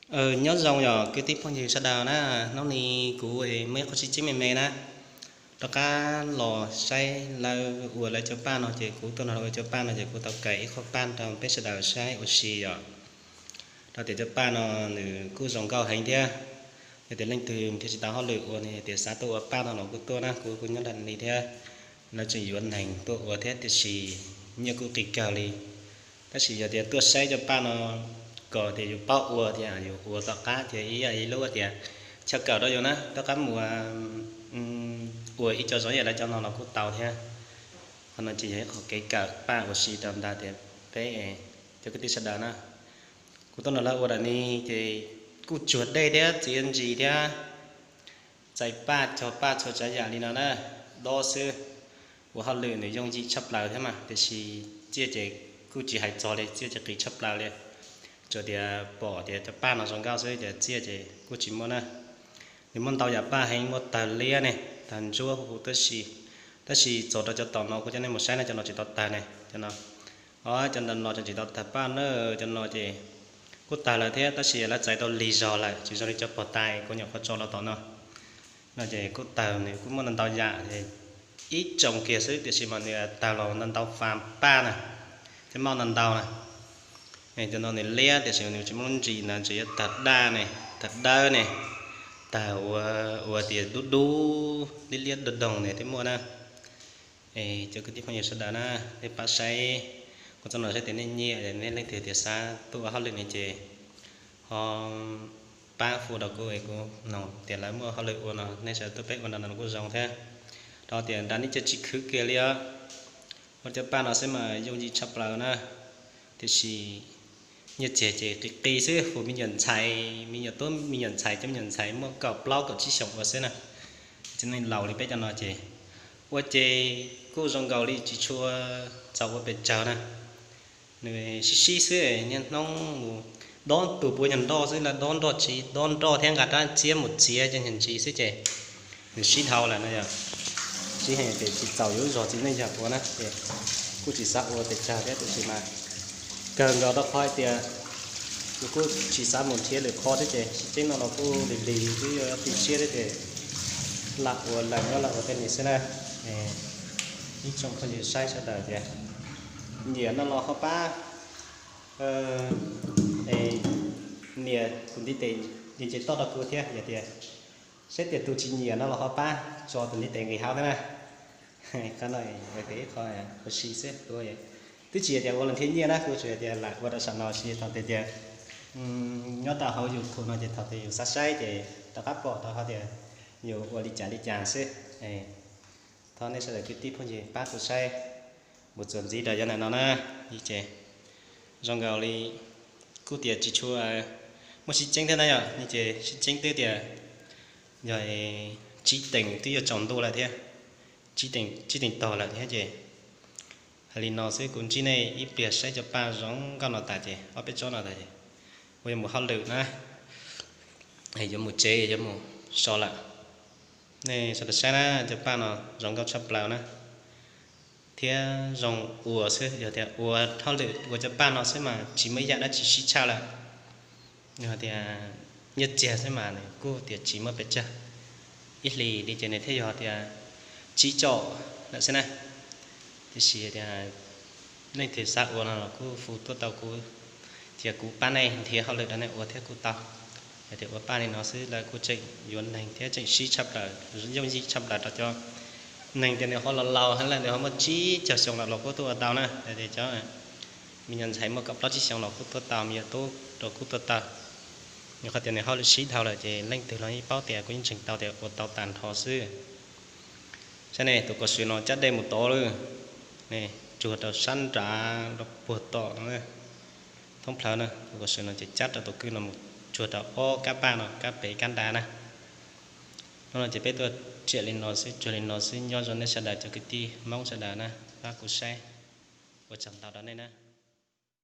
Nyob zoo yog kwv tij phooj ywg sawv daws na, hnub no kuv muaj ib qho tseem ceeb me me na, rov qab los saib lawv ua lawv cov paj no ces kuv tuaj nrog lawv ua cov paj no ces kuv tau kawm ib qho paj rau peb sawv daws saib ua si yom. Rau tias cov paj no nws kuj zoo nkauj heev thiab. Yog tias leej twg thiaj tsis tau hauj lwm ua no, yog tias xav tuaj ua paj no los kuj tuaj na, kuv kuj nyob ntawm no li thiab. Lawv tseem yuav neeg tuaj ua thiab tiam sis nyiaj kuj qis kawg li. Tab sis yog tias tuaj saib cov paj no kom tias yus paub ua thiab yus ua tom qab thiab ib yam li lub tias chaw kawm rau yus na, tom qab mus ua ib co zoo yam lawv cov no los kuj tau thiab. Qhov no ces yog ib qho kev kawm paj ua si rau ntawm tias peb cov kwv tij sawv daws na. Kuv tuaj nrog lawv ua ntawm no ces kuj tsuag dej thiab txiav ntsis thiab txais paj cog paj txhua tsav yam li no na, dob xwb. Ua hauj lwm nws yooj yim tshaj plaws thiab mas tiam sis txiaj ces kuj tsis hais txog li, txiaj ces qis tshaj plaws li. Tsuas tias pom tias cov paj no zoo nkauj xwb ces txiaj ces kuj tsis muaj na. Nws muaj ntau yam paj heev, muaj tawg liab ne, tawg ntsuab huv huv tib si. Tab sis txog rau cov tom no kuv coj nej mus saib na, cov no tsis tau tawg ne, cov no. Cov ntawm no cov tsis tau tawg paj na, cov no ces kuj tawg lawm thiab tab sis lawv txais tau lig zog lawm, tsis zoo li cov pog tais kuv nyuam qhuav tso los tom no. No ces kuj tawg, nws kuj muaj ntau ntau yam, ib tsoom kiag xwb tiam sis mas nws tawg los ntau ntau fam paj na, cov mauj ntau ntau na. Cov no nws liab tiam sis nws tsis muaj lub ntsis ntawd, tsuas yog tawg daj ne, tawg dawb ne, tawg ua, ua tias dub dub liab liab doog doog ne thiaj muaj na. Cov kwv tij phooj ywg sawv daws na, nej pab saib, kuv txoj no saib tias nej nyiam, nej leej twg tias xav tuaj ua hauj lwm no ces ho pab hu rau kuv, kuv noog tias lawv muaj hauj lwm ua no nej sawv daws tuaj peb ua nrog no kuj zoo thiab. Rau tias nrad nej cia tsis khwv kiag li os. Ua cov paj no xwb mas yooj yim tshaj plaws na, tiam sis nyiaj txiag ces qis qis xwb, hu me nyuam ntxhais, me nyuam tub me nyuam ntxhais, cov me nyuam ntxhais muaj kaum plaub kaum tsib xyoos ua xwb na. Txiv neej laus li peb cov no ces ua ces kuj zoo nkaus li tsis tshua txaus ua pes tsawg na. Nws sib sib xwb, niaj hnub mus dob tus puav nyuag nroj xwb, lawv dob nroj tsis dob nroj thiab nqa rab txiab mus txiav cov nyuag ntsis xwb ces nws sib dhau lawm no yog. Sib heev ces tsis txaus yuav zog txiv neej yog ua na ces kuj tsis xav ua pes tsawg thiab tiam sis mas kawg nkaus rau qhov hais tias kuv kuj tsis xav mus nrhiav lwm qhov thiab ces sib ceeb no los kuj lig lig twb yuav tu siab thiab ces lam ua lam nyob lam ua tej li xwb na. Ib tsoom phooj ywg saib sawv daws tias nyiam no los ho pab nias tus ntiv tes nce toj rau kuv thiab, yog tias saib tias tus tsis nyiam no los ho pab tso tus ntiv tes nqis hauv thiab na. Qhov no ib qho ua si xwb, kuv twb tsis yog tias ua los nrhiav nyiaj na, kuv tsuas yog tias lam ua rau saum no si thaum tias nyob tau hauv YouTube no ces thaum tias yus xav saib ces rov qab pom tau hais tias yus ua li cas li cas xwb. Thov nej sawv daws kwv tij phooj ywg pab kuv saib mus txuas ntxiv rau yav ntawm no na. Ces zoo nkaus li kuj tias tsis tshua muaj sib ceeb thiab na yom, ces sib ceeb twb tias yog tsib teev twb yuav tsaus ntuj lawm thiab, tsib teev tog lawm thiab ces hais li no xwb, kuv ntsib nej ib pliag saib cov paj zoo nkauj no tas ces ob peb tsob no tas ces kuv yuav mus hauj lwm na, yuav mus tsev yuav mus so lawm. Nej sawv daws saib na, cov paj no zoo nkauj tshaj plaws na, thiab zoo ua xwb, yog tias ua hauj lwm ua cov paj no xwb mas tsis muaj ib yam dab tsi sib tshaj lawm. Yog tias nyiaj txiag xwb mas nws kuj tias tsis muaj pes tsawg, ib hlis li ces nws thiaj yog tias tsib caum lawm xwb na. Tiam sis tias leej twg xav ua no los kuj hu tuaj tau kuv, ces kuv pab nej nrhiav hauj lwm rau nej ua thiab kuj tau. Yog tias ua paj li no xwb lawv kuj tseem yuav neeg thiab tseem sib tshaj plaws, yooj yim tshaj plaws rau cov neeg tias nws ho laus laus heev lawm, nws ho muaj tsib caug xyoo lawm los kuj tuaj ua tau na. Tias cov me nyuam ntxhais muaj kaum plaub tsib xyoos los kuj tuaj tau, me nyuam tub los kuj tuaj tau. Yog qhov tias nws hauj lwm sib dhau lawm ces leej twg los yeej paub tias kuv yeej ntseeg tau tias ua tau tag nrho xwb. Saib ne, tus kos sw no cab dej mus tod lawm, tsuag rau sab nrad rau puag tom thoob plawv na. Tus kos sw no ces cab rau tus kwj no mus tsuag rau ob kab paj no, kab pem kab nrad na. Hnub no ces peb tuaj tsiam li no xwb, tsuag li no xwb, nyob zoo nej sawv daws cov kwv tij Hmoob sawv daws na, pab kuv saib, ua tsaug ntau rau nej na.